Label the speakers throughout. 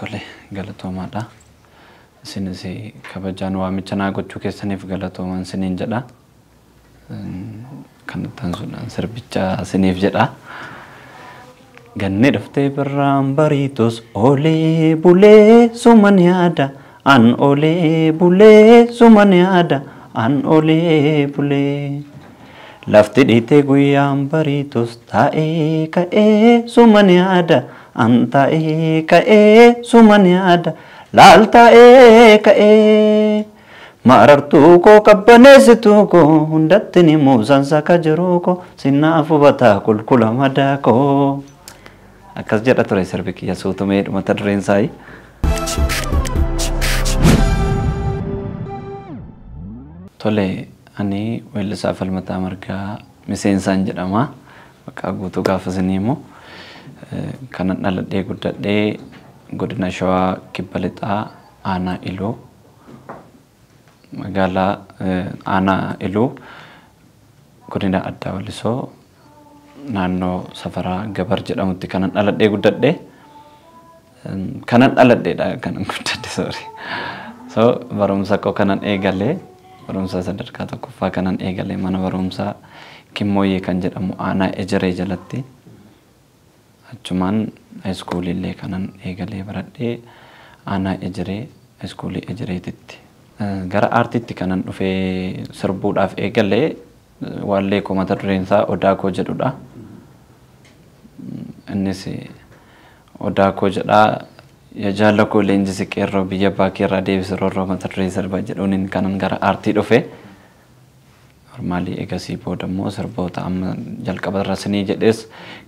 Speaker 1: Tole, galatoomaadha. Isinis kabajaan waamicha naa gochuu keessaniif galatoomaan isiniin jedha. Kan itti sirbicha isiniif jedha. Ganni dhuftee birraan bariitus oolee bulee suman yaada. An oolee bulee suman yaada. An oolee bulee. Lafti dhiitee guyyaan bariitus taa'ee ka'ee suman yaada. An taa'ee ka'ee suman yaada. Laal taa'ee ka'ee. Marartuu koo qabbaneessituu koo hundatti ni muusansa ka jiruu koo sinnaaf hubataa qulqulla madaa koo. Akkas jedha ture sirbi kiyya suutumee mata dureen isaa. Tole, ani weellisaa Falmataa Margaa Miseensaan jedhama. Maqaa guutuu gaafa isinii himu. Kanan dhaladhee guddadhee godina Shawaa Kibba Lixaa Aanaa Iluu magaalaa Aanaa Iluu godina Addaa Walisoo naannoo safaraa Gabar jedhamutti kanan dhaladhee guddadhee. Kanan dhaladheedha kanan guddadhe, sorry. So barumsa koo kanan eegalee, barumsa sadarkaa tokkoffaa kanan eegalee mana barumsaa Kimmooyyee kan jedhamu Aanaa Ejeree jalatti. Achumaan haayiskuulii kanan eegalee baradhee Aanaa Ejeree haayiskuulii Ejereetitti. Gara aartiitti kanan dhufee sirbuudhaaf eegalee waallee koo mata dureen isaa Odaa koo jedhudha. Innis Odaa koo jedhaa, yaa jaala koo leenjisi qeerroo biyya abbaa keerraa deebisi roorroo mata duree sirba jedhuun kanan gara aartii dhufe. Normaalii eegasii booda immoo sirboota amma jalqaba irra isinii jedhes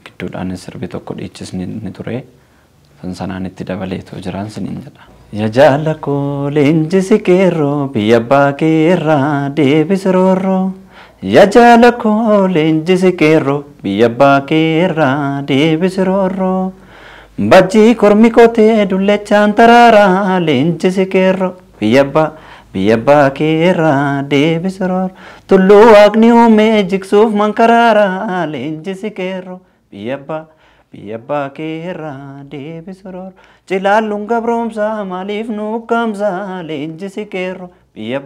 Speaker 1: gidduudhaanis sirbi tokko dhiichisni ni ture. San sanaan itti dabaleetoo jiraan isiniin jedha. Yaa jaala koo leenjisi qeerroo biyya abbaa keerraa deebisi roorroo. Yaa jaala koo leenjisi qeerroo biyya abbaa keerraa deebisi roorroo. Bajjii kormi qotee dullechaan taraaraa leenjisi qeerroo biyya abbaa keerraa deebisi roorroo. Tulluu waaqni uumee jigsuuf mankaraaraa leenjisi qeerroo biyya abbaa keerraa deebisi roorroo. Cilaalluun gabroomsaa maaliif nu ukkaamsaa leenjisi qeerroo biyya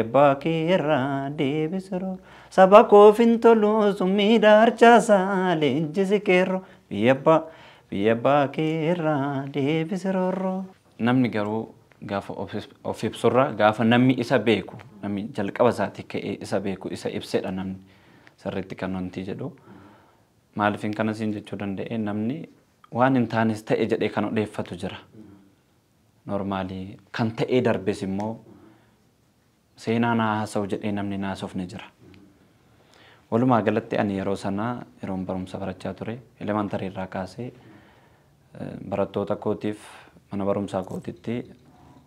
Speaker 1: abbaa keerraa deebisi roorroo. Saba koof hin tolu summii daarchaasaa leenjisi qeerroo biyya abbaa keerraa deebisi roorroo. Namni garuu gaafa of ibsurra gaafa namni isa beeku, namni jalqaba isaatii ka'ee isa beeku isa ibsedha namni sirriitti kan wanti jedhu. Maaliifin kana siin jechuu danda'e, namni waan hin taanes ta'e jedhee kan odeeffatu jira. Normaalii kan ta'ee darbes immoo seenaa naa haasa'u jedhee namni naasofne jira. Walumaa galatti ani yeroo sanaa yeroon barumsa barachaa ture elementarii irraa kaasee barattoota kootiif mana barumsaa kootitti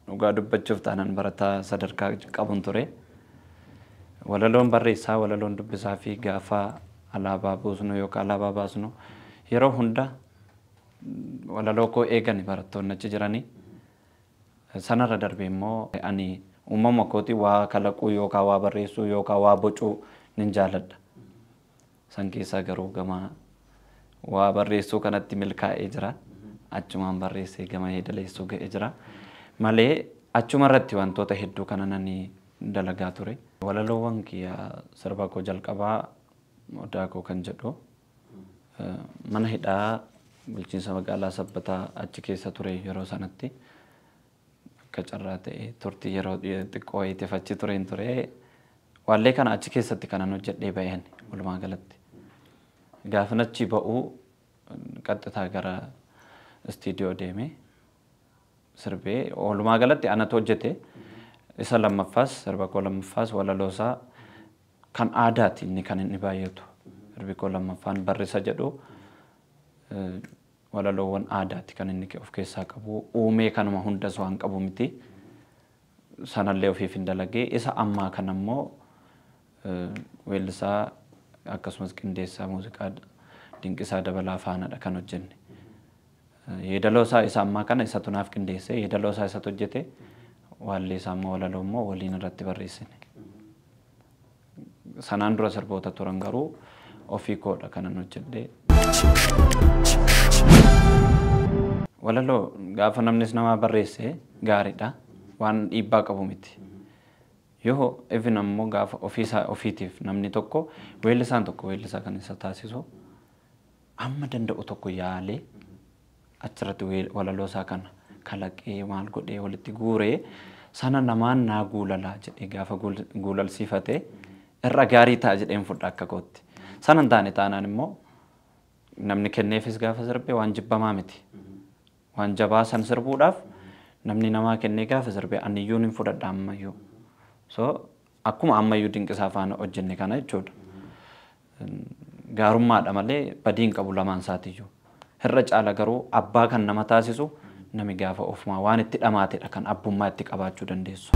Speaker 1: dhugaa dubbachuuf taanaan barataa sadarkaa qabuun ture. Walaloon barreessaa, walaloon dubbisaa fi gaafa alaabaa buusnu yookaan alaabaa baasnu yeroo hunda walaloo koo eegani barattoonni achi jiranii. Sanarra darbee immoo ani uumama kootii waa kalaquu yookaan waa barreessuu yookaan waa bocuu nin jaaladha. San keessaa garuu gama waa barreessuu kanatti milkaa'ee jira. Achumaan barreessee gama yeedaleessuu ga'ee jira. Malee achuma irratti wantoota hedduu kana nani dalagaa ture. Walaloowwan kiyya sirba koo jalqabaa Odaa koo kan jedhu mana hidhaa bulchiinsa magaalaa Sabbataa achi keessa ture yeroo sanatti akka carraa ta'e turtii yeroo xiqqoo wayiitiif achi tureen ture. Waallee kana achi keessatti kanan hojjedhee ba'een walumaa galatti. Gaafan achi ba'uu qaxxitaa gara istiidiyoo deemee sirbee walumaa galatti anatu hojjete. Isa lammaffaas sirba koo lammaffaas walaloosaa kan aadaati inni kan inni baay'atu. Sirbi koo lammaffaan barrisa jedhu walaloowwan aadaati kan inni of keessaa qabu. Uumee kanuma hundas waan qabu miti. Sanallee ofiif hin dalagee. Isa ammaa kana immoo weellisaa akkasumas qindeessaa muuziqaa Dinqisaa Dabalaa faanadha kan hojjenne. Yeedaloo isaa isa ammaa kana isatu naaf qindeesse, yeedaloo isaa isatu hojjete, waallee isaa immoo walaloo immoo waliin irratti barreessine. Sanaan dura sirboota turan garuu ofii koodha kanan hojjedhe. Walaloo gaafa namnis namaa barreesse gaariidha. Waan dhiibbaa qabu miti. Yoo even ammoo gaafa ofiisaa ofiitiif namni tokko weellisaan tokko weellisaa kan isa taasisu amma danda'u tokko yaalee achirratti walaloo isaa kana kalaqee maal godhee walitti guuree sana namaan naa guulalaa jedhee gaafa guulalsiifate irra gaarii ta'a jedheen fudha akka kootti. Sana hin taane taanaan immoo namni kenneefis gaafa sirbe waan jibbamaa miti. Waan jabaa san sirbuudhaaf namni namaa kennee gaafa sirbe aniyyuu hin fudhadha ammayyuu. So akkuma ammayyuu Dinqisaa faana hojjenne kana jechuudha. Gaarummaadha malee badii hin qabu lamaan isaatiiyyuu. Irra caala garuu abbaa kan nama taasisu nami gaafa ofumaa waan itti dhamaatedha kan abbummaa itti qabaachuu dandeessu.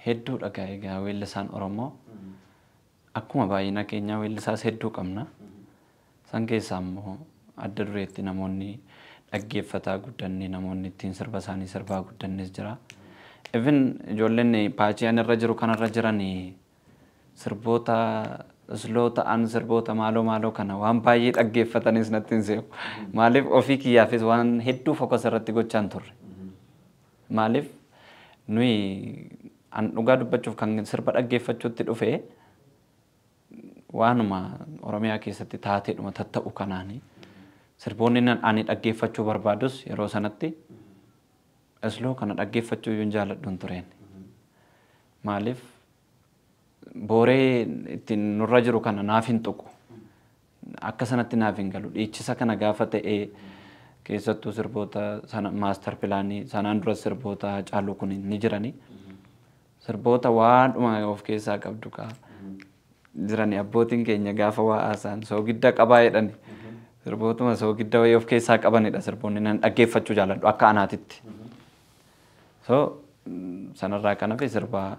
Speaker 1: Hedduu dhagaa egaa weellisaan Oromoo akkuma baay'ina keenyaa weellisaas hedduu qabna. San keessaa immoo adda dureetti namoonni dhaggeeffataa guddanne namoonni ittiin sirba isaanii sirbaa guddannes jira. Even ijoolleen paachii ani irra jiru kanarra jiran sirboota isloo ta'an sirboota maaloo maaloo kana waan baay'ee dhaggeeffatanis natti hin se'u. Maaliif ofii kiyyaafis waan hedduu fokas irratti gochaa hin turre. Maaliif nuyi an dhugaa dubbachuuf kan sirba dhaggeeffachuutti dhufe waanuma Oromiyaa keessatti taateedhuma tatta'u kanaani. Sirboonni ani dhaggeeffachuu barbaadus yeroo sanatti isloo kana dhaggeeffachuu iyyuu hin jaalladhu hin tureen. Maaliif booree ittiin nurra jiru kana naaf hin tuqu. Akka sanatti naaf hin galu. Dhiichisa kana gaafa ta'ee keessattuu sirboota sana maastar pilaanii sanaan dura sirboota Haacaaluu kun ni jirani. Sirboota waanuma of keessaa qabdu kaa jirani abbootiin keenya gaafa waa haasa'an soogidda qabaa jedhani. Sirbootuma soogidda wayii of keessaa qabanidha sirboonni nan dhaggeeffachuu jaalladhu akka anaatitti. So sanarraa kan hafe sirbaa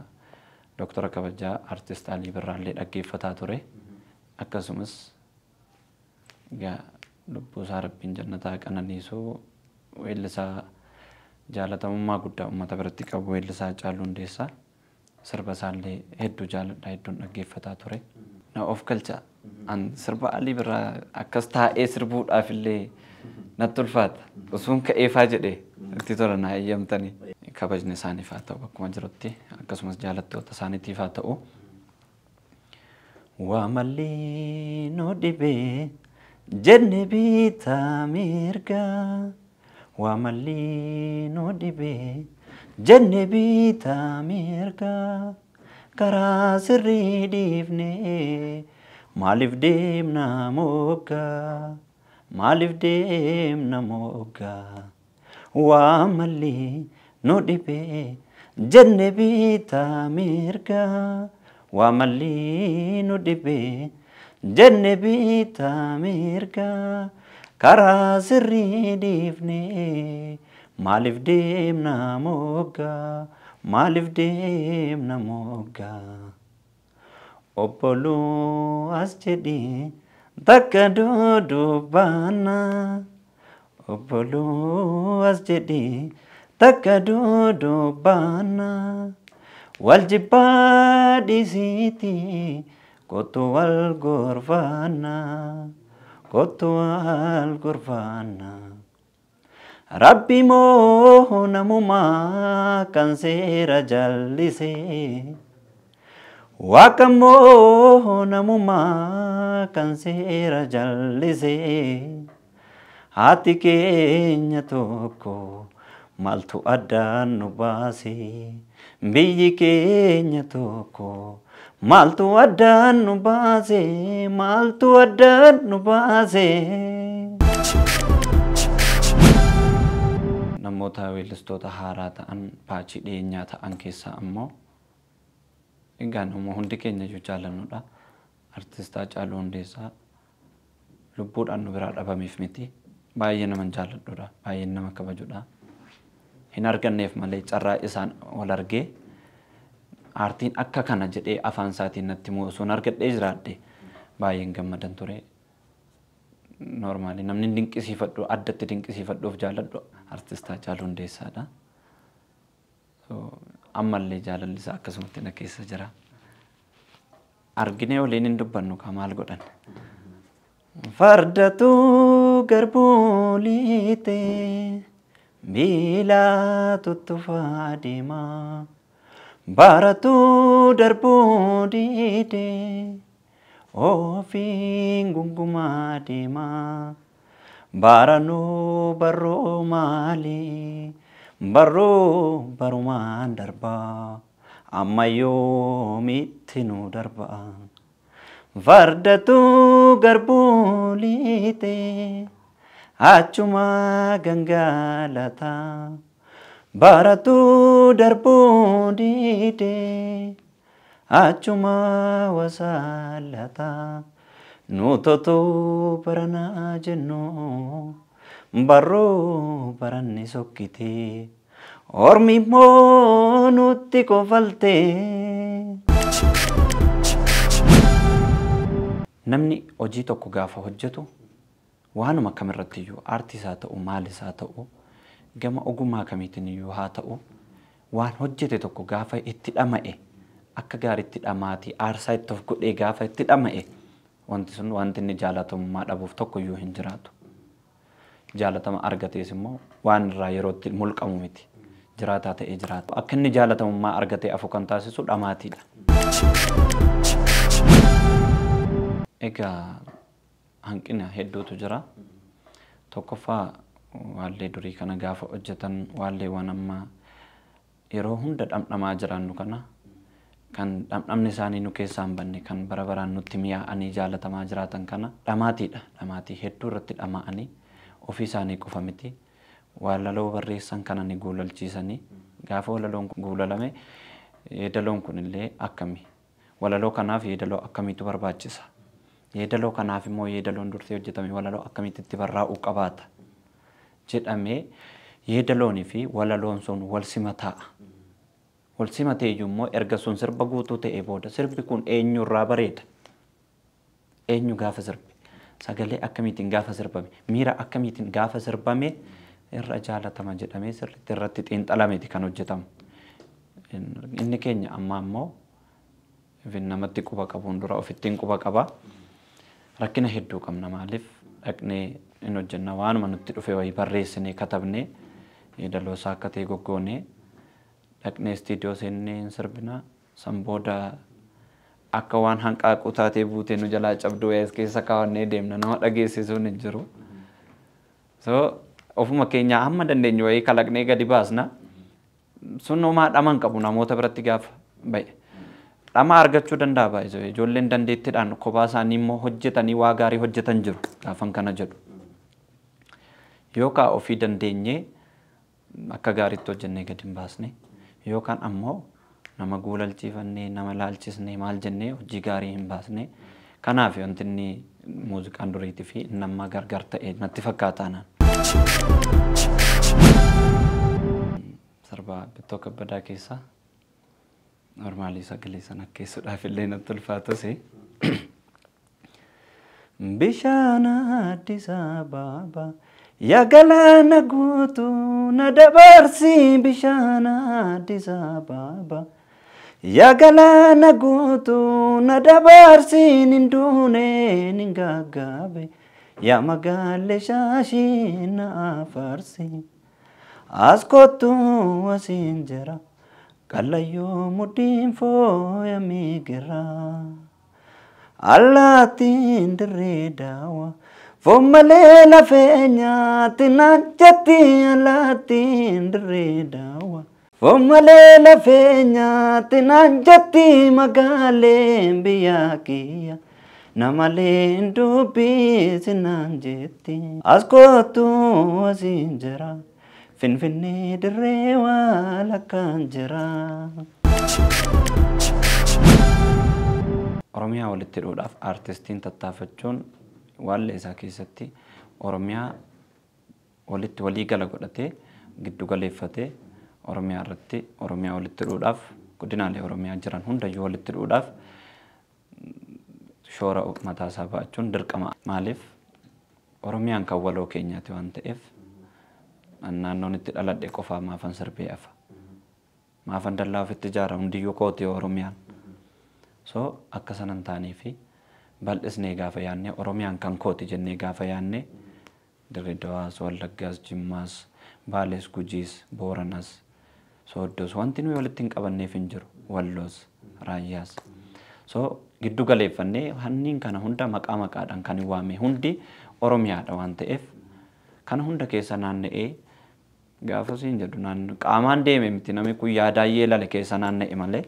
Speaker 1: Dooktora Kabajaa Artist Alii Birraallee dhaggeeffataa ture. Akkasumas egaa lubbuu isaa Rabbiin jannataa qananiisuu weellisaa jaalatamummaa guddaa uummata biratti qabu weellisaa Haacaaluu Hundeessaa sirba isaallee hedduu jaalladha hedduun dhaggeeffataa ture. Na of galcha an sirba Alii Birraa akkas taa'ee sirbuudhaaf illee natti ulfaata. Osuun ka'eefaa jedhee itti tola naa eeyyamtanii. Kabajni isaaniif haa ta'u akkuma jirutti akkasumas jaalattoota isaaniitiif haa ta'u. Waa malli nu dhibee jenne bitaa mirga. Waa malli nu dhibee jenne bitaa mirga. Karaa sirrii dhiifnee maaliif deemna moggaa? Maaliif deemna moggaa? Waa malli nu dhibee jenne bitaa mirga. Waa malli nu dhibee jenne bitaa mirga. Karaa sirrii dhiifnee maaliif deemna moggaa? Maaliif deemna moggaa? Obboluu as jedhii takka dudubbaana. Obboluu as jedhii takka dudubbaana. Wal jibbaa dhiisiiti kottu wal gorfaana. Kottu wal gorfaana. Rabbi moo namumaa kan seera jallisee. Waaqa moo namumaa kan seera jallisee. Haati keenya tokko maaltu addaan nu baase? Biyyi keenya tokko maaltu addaan nu baase? Maaltu addaan nu baase? Namoota weellistoota haaraa ta'an paachii dhiyeenyaa ta'an keessaa ammoo egaa nama hundi keenya iyyuu jaallannudha. Artist Haacaaluu Hundeessaa lubbuudhaan nu biraa dhabameef miti. Baay'ee nama jaalladhudha. Baay'ee nama kabajudha. Hin arganneef malee carraa isaan wal argee aartiin akka kana jedhee afaan isaatiin natti himuu osoo hin argadhee jiraadhe baay'een gammadan ture. Normaali namni dinqisiifadhu addatti dinqisiifadhuuf jaalladhu Artist Haacaaluu Hundeessaadha. So ammallee jaalalli isaa akkasumatti na keessa jira. Arginee waliin hin dubbannu kaa maal godhan. Fardatu garbuu liite miila tuttufaa deema. Baratu darbuu diide ofiin gungumaa deema. Baranuu barruu maali barruu barumaan darbaa amma yoomitti nu darbaa. Fardatu garbuu liite achuma gangalata. Baratu darbuu diide achuma wasalata. Nutotu barana jennu barruu baranni sokkite ormi immoo nutti kofalte. Namni hojii tokko gaafa hojjetu waanuma kamirratti iyyuu aartiis haa ta'u maalis haa ta'u gama ogummaa kamiitiin iyyuu haa ta'u waan hojjete tokko gaafa itti dhama'e akka gaariitti dhamaatii aarsaa itti of godhee gaafa itti dhama'e wanti sun wanti inni jaalatamummaa dhabuuf tokko iyyuu hin jiraatu. Jaalatama argatees immoo waan irraa yerootti mulqamu miti. Jiraataa ta'ee jiraata. Akka inni jaalatamummaa argatee afu kan taasisu dhamaatiidha. Egaa hanqina hedduutu jira. Tokkoffaa waallee durii kana gaafa hojjetan waalleewwan ammaa yeroo hunda dhamdhamaa jiraannu kana kan dhamdhamni isaanii nu keessaa hin banne kan bara baraan nutti mi'aa'anii jaalatamaa jiraatan kana dhamaatiidha. Dhamaatii hedduu irratti dhamaa'anii ofii isaanii qofa miti. Walaloo barreessan kana ni guulalchiisanii gaafa walaloon guulalame yeedaloon kunillee akkami? Walaloo kanaaf yeedaloo akkamiitu barbaachisa? Yeedaloo kanaaf immoo yeedaloon dursee hojjetame walaloo akkamitti itti barraa'uu qabaata? Jedhamee yeedaloonii fi walaloon sun wal simataa. Wal simatee iyyuu immoo erga sun sirba guutuu ta'ee booda sirbi kun eenyurraa bareeda? Eenyu gaafa sirbe? Sagalee akkamiitiin gaafa sirbame? Miira akkamiitiin gaafa sirbame irra jaalatama jedhamee sirriitti irratti xiinxalameeti kan hojjetamu. Inni keenya ammaa immoo namatti quba qabuun dura ofittiin quba qaba. Rakkina hedduu qabna maaliif dhaqnee hin hojjenna waanuma nutti dhufe wayii barreessinee katabnee yeedaloo isaa akka ta'e goggoonee dhaqnee istiidiyoo seennee hin sirbina san booda akka waan hanqaaquu taatee buutee nu jalaa cabduu as keessa kaawwannee deemna nama dhageessisuun hin jiru. So ofuma keenya hamma dandeenyu wayii kalaqnee gadi baasna sun homaa dhama hin qabu namoota biratti gaafa ba'e. Dhama argachuu danda'a baay'ee ijoolleen dandeettiidhaan kophaa isaanii immoo hojjetanii waa gaarii hojjetan jiru gaafan kana jedhu. Yookaan ofii dandeenyee akka gaariitti hojjennee gadi hin baasne yookaan ammoo nama guulalchiifannee nama laalchisnee maal jennee hojii gaarii hin baasne. Kanaaf wanti inni muuziqaan duriitii fi inni ammaa gargar ta'e natti fakkaata anaan. Sirba Bittoo Kabbadaa keessaa normaalii sagalee sana akkeessuudhaaf illee natti ulfaatus. Bishaan Addis Ababa yaa galaana guutuu na dabarsi bishaan Addis Ababa yaa galaana guutuu na dabarsi hin duune hin gaggaabe yaa magaalee shaashii na afarsi as kottu asiin jira Kalayyoo mudhiin fooyamee gira. Allaattiin dirree daawwa foon malee lafee nyaatti naan jetti allaattiin dirree daawwa. Foon malee lafee nyaatti naan jetti magaaleen biyya kiyya. Namaleen dubbisi naan jetti. As kottu asiin jira. Finfinnee dirree walakkaan jira. Oromiyaa walitti hidhuudhaaf aartistiin tattaafachuun waallee isaa keessatti Oromiyaa walitti waliigala godhatee giddu galeeffatee Oromiyaa irratti Oromiyaa walitti hidhuudhaaf godinaalee Oromiyaa jiran hundayyuu walitti hidhuudhaaf shoora mataa isaa ba'achuun dirqama. Maaliif Oromiyaan kan waloo keenyaati waan ta'eef naannoon itti dhaladhe qofaa maafan sirbee afa. Maafan dallaa ofitti ijaara hundiyyuu kooti Oromiyaan. So akka sana hin taanee fi Bal'isnee gaafa yaadne Oromiyaan kan kooti jennee gaafa yaadne Dirredawaas, Wallaggaas, Jimmaas, Baalees, Gujiis, Booranas, Sooddoos wanti nuyi walitti hin qabanneef hin jiru. Walloos, Raayyaas. So giddu galeeffannee hanniin kana hunda maqaa maqaadhaan kan waame hundi Oromiyaadha waan ta'eef kana hunda keessa naanna'ee gaafa siin jedhu qaamaan deeme miti namni kun yaadaayyee lale keessa naanna'e malee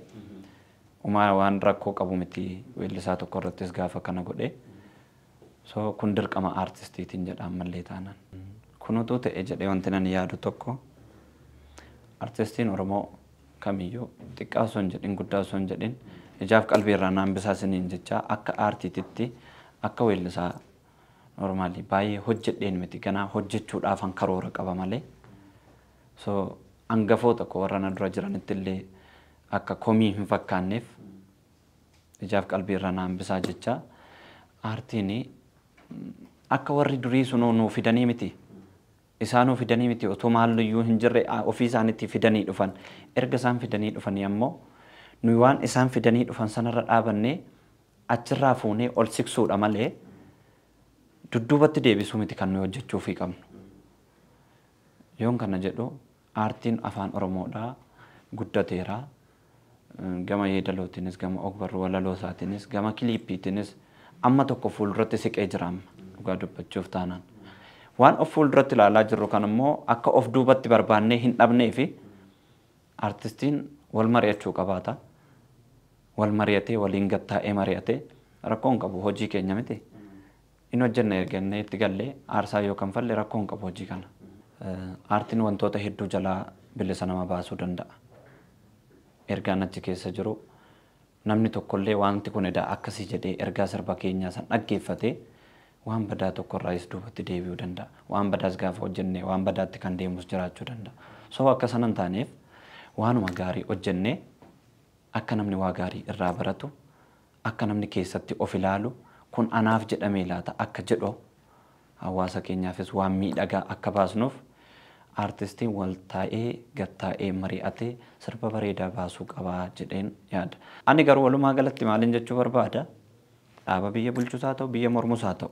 Speaker 1: umaa waan rakkoo qabu miti weellisaa tokko irrattis gaafa kana godhe. So kun dirqama aartistiitiin jedha ammallee taanaan. Kun utuu ta'e jedhee wanti nan yaadu tokko aartistiin Oromoo kamiyyuu xiqqaa osoo hin jedhin guddaa osoo hin jedhin ijaaf qalbii irraa naan bisaa isiniin jecha akka aartiititti akka weellisaa normaalii baay'ee hojjedheen miti ganaa hojjechuudhaaf an karoora qaba malee. So hangafoota koo warra na dura jiranitti illee akka komii hin fakkaanneef ijaaf qalbii irraa naan bisaa jecha aartiin akka warri durii sunoo nuu fidanii miti. Isaanuu fidanii miti otoo maalluyyuu hin jirre ofii isaaniitti fidanii dhufan. Erga isaan fidanii dhufanii ammoo nuyi waan isaan fidanii dhufan sanarra dhaabannee achirraa fuunee ol siksuudha malee dudduubatti deebisuu miti kan nuyi hojjechuufii qabnu. Yoon kana jedhu aartiin afaan Oromoodhaa guddateera. Gama yeedalootiinis, gama ogbarruu walaloo isaatiinis, gama kiliippiitiinis amma tokko fuulduratti siqee jira amma dhugaa dubbachuuf taanaan. Waan of fuulduratti ilaalaa jirru kan immoo akka of duubatti barbaannee hin dhabnee fi aartistiin wal mari'achuu qabaata. Wal mari'atee waliin gattaa'ee mari'atee rakkoo hin qabu hojii keenya miti. In hojjenna ergannee itti gallee aarsaa yoo kanfalle rakkoo hin qabu hojii kana. Aartiin wantoota hedduu jalaa bilisa nama baasuu danda'a. Ergaan achi keessa jiru namni tokkollee wanti kun edaa akkasii jedhee ergaa sirba keenyaa san dhaggeeffatee waan badaa tokkorraayis duubatti deebi'uu danda'a. Waan badaas gaafa hojjennee waan badaatti kan deemus jiraachuu danda'a. So akka sana hin taaneef waanuma gaarii hojjennee akka namni waa gaarii irraa baratu akka namni keessatti of ilaalu kun anaaf jedhamee laata akka jedhu hawaasa keenyaafis waan miidhagaa akka baasnuuf aartistiin wal taa'ee gattaa'ee mari'atee sirba bareedaa baasuu qabaa jedheen yaada. Ani garuu walumaa galatti maaliin jechuu barbaada? Dhaaba biyya bulchus haa ta'u biyya mormus haa ta'u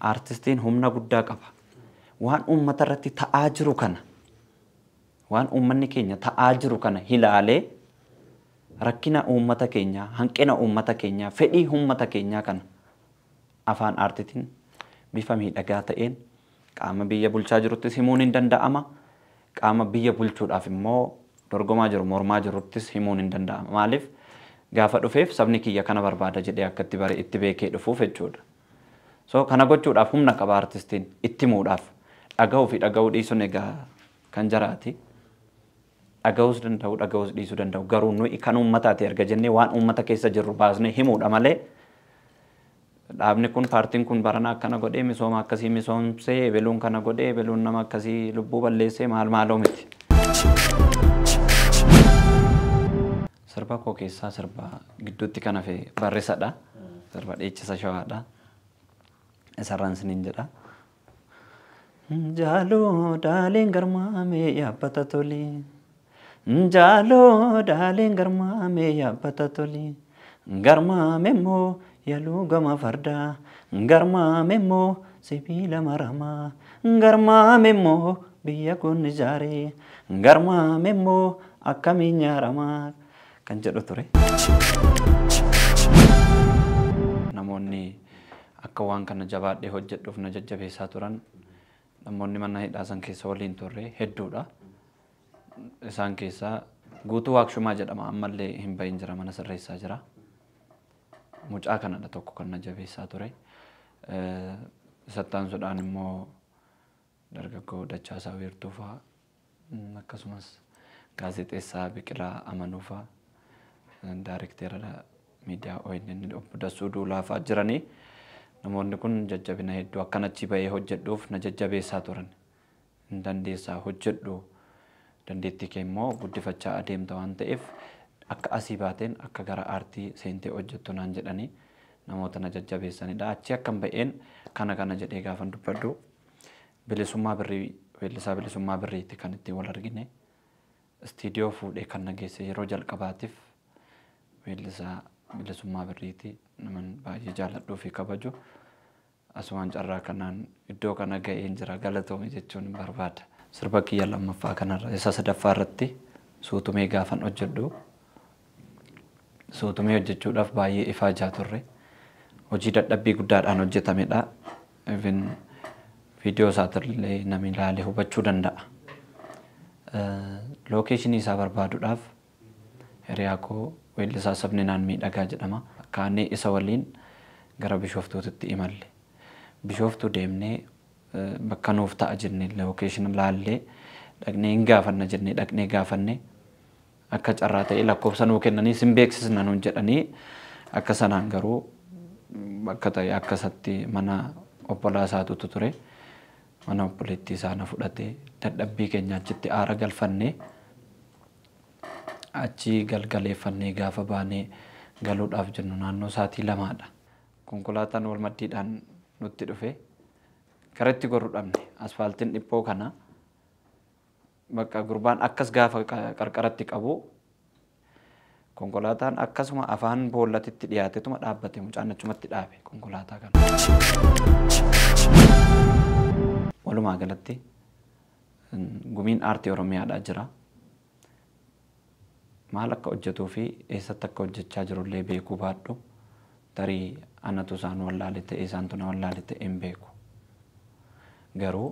Speaker 1: aartistiin humna guddaa qaba. Waan uummata irratti ta'aa jiru kana waan uummanni keenya ta'aa jiru kana ilaalee rakkina uummata keenyaa, hanqina uummata keenyaa, fedhii uummata keenyaa kana afaan aartiitiin bifa miidhagaa ta'een qaama biyya bulchaa jiruttis himuun hin danda'ama. Qaama biyya bulchuudhaaf immoo dorgomaa jiru, mormaa jiruttis himuun hin danda'ama. Maaliif gaafa dhufeef sabni kiyya kana barbaada jedhee akka itti bare itti beekee dhufuuf jechuudha. So kana gochuudhaaf humna qaba aartistiin itti himuudhaaf dhaga'uu fi dhaga'uu dhiisuun egaa kan jaraati. Dhaga'uus danda'u, dhaga'uus dhiisuu danda'u. Garuu nuyi kan uummataati erga jennee waan uummata keessa jirru baasnee himuudha malee dhaabni kun paartiin kun barana akkana godhee misooma akkasii misoomsee ebeluun kana godhee ebeluun nama akkasii lubbuu balleessee maal maaloo miti. Sirba koo keessaa sirba gidduutti kan hafe barrisadha. Sirba dhiichisa shawaadha. Isarraan isiniin jedha. Jaaloo daaleen garmaamee yaabbata toli. Jaaloo daaleen garmaamee yaabbata toli. Garmaame immoo yaluu gama fardaa. Garmaame immoo sibiila maramaa. Garmaame immoo biyya kun ijaaree. Garmaame immoo akkamiin nyaaramaa kan jedhu ture. Namoonni akka waan kana jabaadhee hojjedhuuf na jajjabeessaa turan namoonni mana hidhaa san keessa waliin turre hedduudha. Isaan keessaa Guutuu Waaqshumaa jedhama ammallee hin bahin jira mana sirreessaa jira. Mucaa kanadha tokko kan na jabeessaa ture. Isatti aansuudhaan immoo dargaggoo Dachaasaa Wiirtuu fa'aa akkasumas gaazexeessaa Biqilaa Amanuu fa'aa daarekteera miidiyaa ONN obbo Dassuu Duulaa fa'aa jiranii namoonni kun jajjabina hedduu akkan achi bahee hojjedhuuf na jajjabeessaa turan. Hin dandeessaa hojjedhu dandeettii kee immoo guddifachaa adeemta waan ta'eef akka asii baateen akka gara aartii seentee hojjettu naan jedhanii namoota na jajjabeessanidha. Achi akkan ba'een kana kana jedhee gaafan dubbadhu bilisummaa birrii weellisaa bilisummaa birriitti kan ittiin wal argine istiidiyoo fuudhee kan na geesse yeroo jalqabaatiif weellisaa Bilisummaa Birriiti. Naman baay'ee jaalladhuu fi kabaju. Asumaan carraa kanaan iddoo kana ga'een jira galatoome jechuun barbaada. Sirba kiyya lammaffaa kanarra isa sadaffaa irratti suutumee gaafan hojjedhu. Suutumee hojjechuudhaaf baay'ee ifaajaa turre. Hojii dadhabbii guddaadhaan hojjetamedha. Even viidiyoo isaatillee namni ilaalee hubachuu danda'a. Lookeeshinii isaa barbaaduudhaaf hiriyaa koo weellisaa Sabninaan Miidhagaa jedhama. Kaanee isa waliin gara Bishooftuutti imalle. Bishooftuu deemnee bakka nuuf ta'a jennee lookeeshina laallee dhaqnee hin gaafanna jennee dhaqnee gaafanne akka carraa ta'e lakkoofsa nuu kennanii sin beeksisna nuun jedhanii akka sanaan garuu bakka ta'e akkasatti mana obbolaa isaatutu ture. Mana obboleettii isaa na fudhatee dadhabbii keenya achitti aara galfannee achi galgaleeffannee gaafa baanee galuudhaaf jennu naannoo sa'aatii 2dha. Konkolaataan wal maddiidhaan nutti dhufe gara itti gorru dhabne asfaaltiin dhiphoo kana bakka gurbaan akkas gaafa qarqaratti qabu konkolaataan akkasuma afaan boollatitti dhiyaatetuma dhaabbate mucaan achumatti dhaabe konkolaataa kana. Walumaa galatti gumiin aartii Oromiyaadhaa jira. Maal akka hojjetuu fi eessatti akka hojjechaa jirullee beekuu baadhu tarii anatu isaan wallaale ta'e isaantu na wallaale ta'e hin beeku. Garuu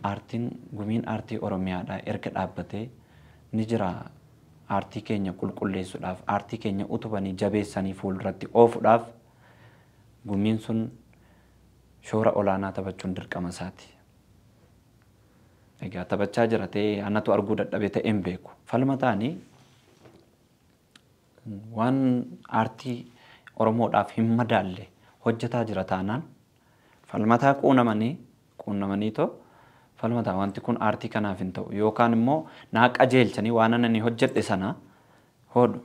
Speaker 1: aartiin gumiin aartii Oromiyaadhaa erga dhaabbatee ni jira aartii keenya qulqulleessuudhaaf aartii keenya utubanii jabeessanii fuulduratti oofuudhaaf gumiin sun shoora olaanaa taphachuun dirqama isaati. Egaa taphachaa jira ta'ee anatu arguu dadhabe ta'e hin beeku. Falma ta'anii waan aartii Oromoodhaaf hin madaalle hojjetaa jira taanaan falmataa quunnamanii too falmataa wanti kun aartii kanaaf hin ta'u yookaan immoo naa qajeelchanii waan anani hojjedhe sana hodhu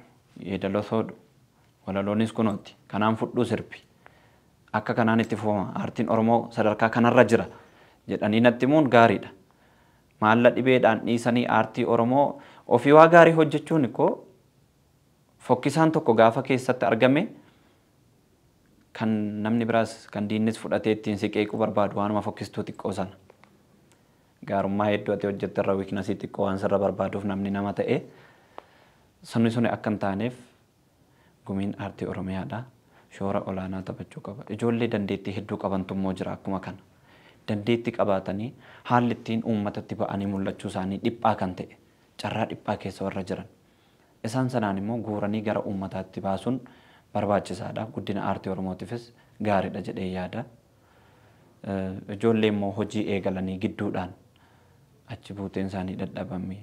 Speaker 1: yeedaloos hodhu walaloonis kunooti kanaan fudhuu sirbi akka kanaan itti fufama aartiin Oromoo sadarkaa kanarra jira jedhanii natti himuun gaariidha. Maalla dhibeedhaan dhiisanii aartii Oromoo ofii waa gaarii hojjechuun koo fokkisaan tokko gaafa keessatti argame kan namni biraas kan diinnis fudhatee ittiin si qeequu barbaadu waanuma fokkistuu xiqqoo sana. Gaarummaa hedduu ati hojjette irra wiiknasii xiqqoo waan sirra barbaaduuf namni nama ta'e suni suni akka hin taaneef gumiin aartii Oromiyaadha. Shoora olaanaa taphachuu qaba. Ijoollee dandeettii hedduu qabantu immoo jira akkuma kana. Dandeettii qabaatanii haalli ittiin uummatatti ba'anii mul'achuu isaanii dhiphaa kan ta'e carraa dhiphaa keessa warra jiran. Isaan sanaan immoo guuranii gara uummataatti baasuun barbaachisaadha. Guddina aartii Oromootiifis gaariidha jedhee yaada. Ijoollee immoo hojii eegalanii gidduudhaan achi buuteen isaanii dadhabame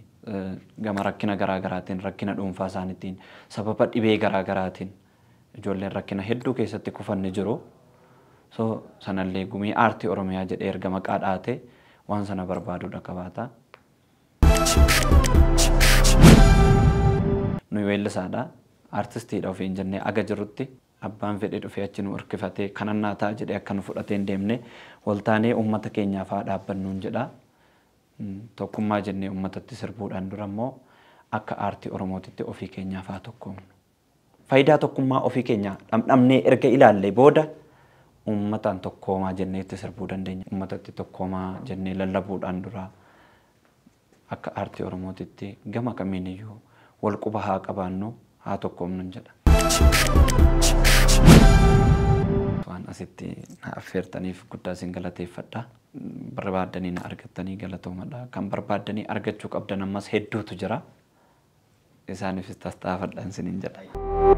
Speaker 1: gama rakkina garaagaraatiin rakkina dhuunfaa isaaniitiin sababa dhibee garaagaraatiin ijoolleen rakkina hedduu keessatti kufan ni jiru. So sanallee gumii aartii Oromiyaa jedhee erga maqaa dhaate waan sana barbaaduudha qabaata. Nuyi weellisaadha. Artistiidha ofiin jennee aga jirrutti abbaan fedhe dhufee achi nu hirkifatee kanan naa ta'a jedhee akka nu fudhatee hin deemne waltaanee uummata keenyaaf haa dhaabbannuun jedha. Tokkummaa jennee uummatatti sirbuudhaan dura immoo akka aartii Oromootitti ofii keenyaaf haa tokkoomnu. Faayidaa tokkummaa ofii keenyaa dhamdhamnee erga ilaallee booda uummataan tokkoomaa jennee itti sirbuu dandeenya. Uummatatti tokkoomaa jennee lallabuudhaan dura akka aartii Oromootitti gama kamiiniyyuu wal quba haa qabaannu haa tokkoomnu jedha. Waan asitti na affeertaniif guddaa isin galateeffadha. Barbaaddanii na argattanii galatoomadha. Kan barbaaddanii argachuu qabdan ammas hedduutu jira. Isaaniifis tattaafadhaan isiniin jedha.